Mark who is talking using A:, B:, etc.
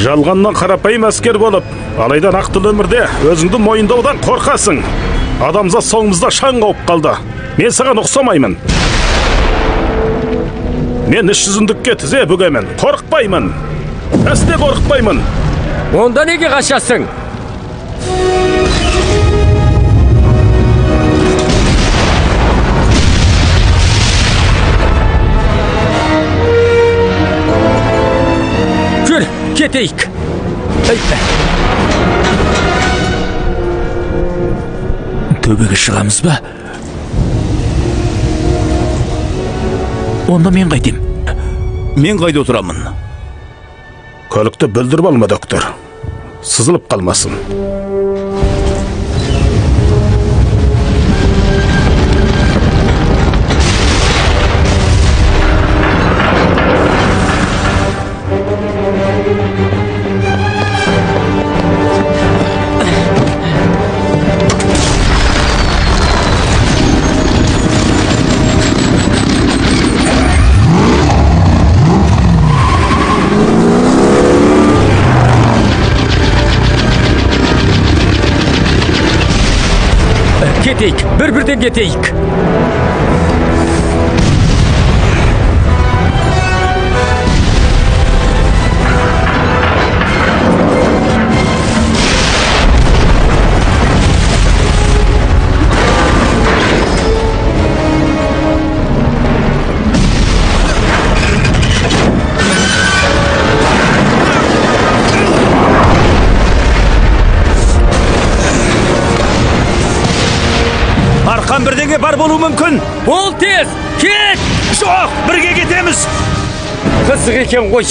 A: Жалғаннан қарапайым әскер болып, алайда нақтылы өмірде өзіңді мойындаудан қорқасың. Адамзат соңымызда шаң қауып қалды. Мен саған ұқсамаймын. Мен іс жүзіндікке тізе бүгемін. Қорықпаймын. Әсте қорықпаймын.
B: Онда неге қашасың? Жүр, кетейік.
C: Төбеге шығамыз ба? Онда мен қайтем?
D: Мен қайда отырамын?
A: Көлікті бүлдіріп алма, доктор. Сызылып қалмасын.
B: Кетейік, бір-бірден кетейік.
D: Арқан бірдеңе бар болуы мүмкін.
B: Бол тез, кет!
D: Жоқ, бірге кетеміз.
B: Қызық екен ғой.